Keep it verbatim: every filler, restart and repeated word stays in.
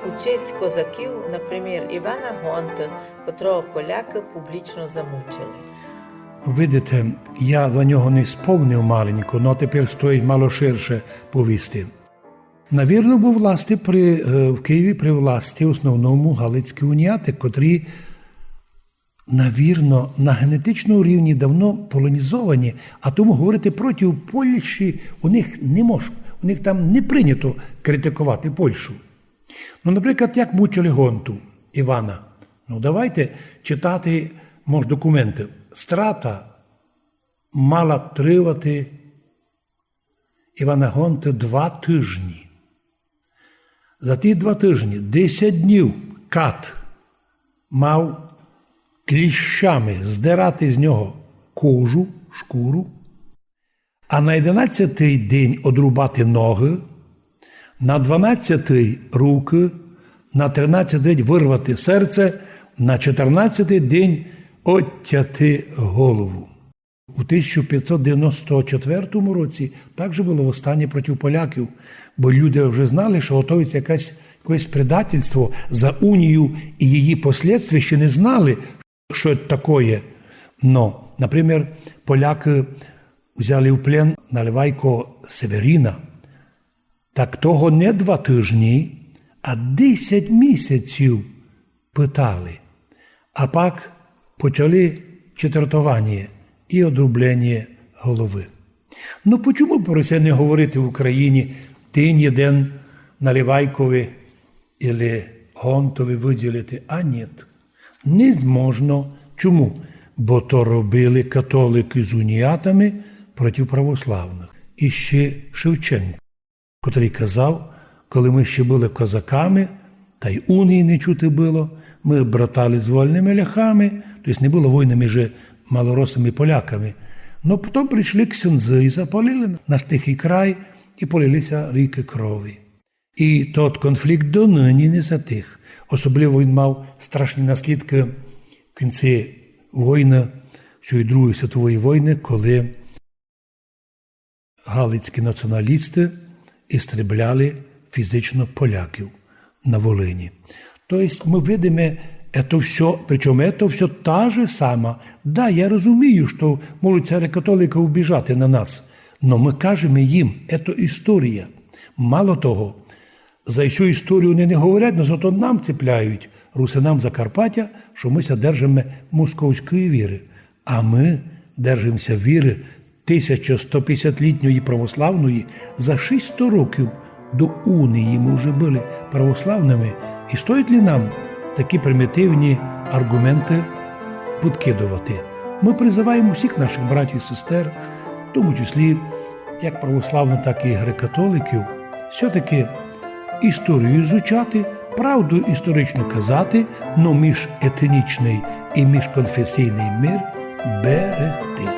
У честь козаків, например, Івана Гонты, котрого поляки публічно замучили. Видите, я за нього не спомнив маленько, но тепер стоїть мало ширше повісти. Навірно, бо власти при, е, в Києві при власти основному галицькі уніяти, котрі, навірно, на генетичному рівні давно полонізовані, а тому говорити проти Польщі у них не мож, у них там не прийнято критикувати Польщу. Ну, наприклад, як мучили Гонту Івана. Ну, давайте читати, мож, документи. Страта мала тривати Івана Гонты два тижні. За ті два тижні десять днів кат мав кліщами здирати з нього кожу, шкуру, а на одинадцятий день одрубати ноги, на дванадцятий руки, на тринадцятий день вирвати серце, на чотирнадцятий день оттяти голову. У тисяча пятсот девяносто четвертому році також було восстання проти поляків, бо люди вже знали, що готується якась, якесь предательство за унію і її послідствия, ще не знали, що це таке. Но, наприклад, поляки взяли в плен наливайко Северина, так того не два тижні, а десять місяців питали, а пак почали четвертованя і одрублення голови. Но почому про це не говорити в Україні, день єден наливайкови или Гонтови виділити? А ні, не можна. Чому? Бо то робили католики з уніятами проти православних. І ще Шевченко, котрий казав: «Коли ми ще були козаками, та й унії не чути было, ми братали з вольными ляхами», то єсть не было войны між малоросами і поляками. Но потім прийшли ксьондзы і запалили наш тихий край, і полилися рікы крові. І тот конфлікт доныні не затих. Особливо він мав страшні наслідкы в кінці войны, всьої Другої світової войны, коли галицькі націоналісты істребляли фізично поляків на Волині. То єсть мы видиме, ето всьо, причому ето всьо та же сама. Да, я розумію, што можуть ся греко-католикы обіжати на нас, но мы кажеме їм, ето історія. Мало того, за всю історію они не говорять, но зато нам цепляють, русинам Закарпаття, што мы ся держиме московської віры. А мы держимося віры тисяча сто пятдесятлітньої православної. За шістсот років до унії мы вже были православными. І стоїть ли нам такі примітивні арґументы подкидовати? Мы призываєме усіх наших братів і сестер, в тому числі як православных, так і греко-католиків, всьо-таки історію изучати, правду історичну казати, но міжетнічный і міжконфесійный мир берегти.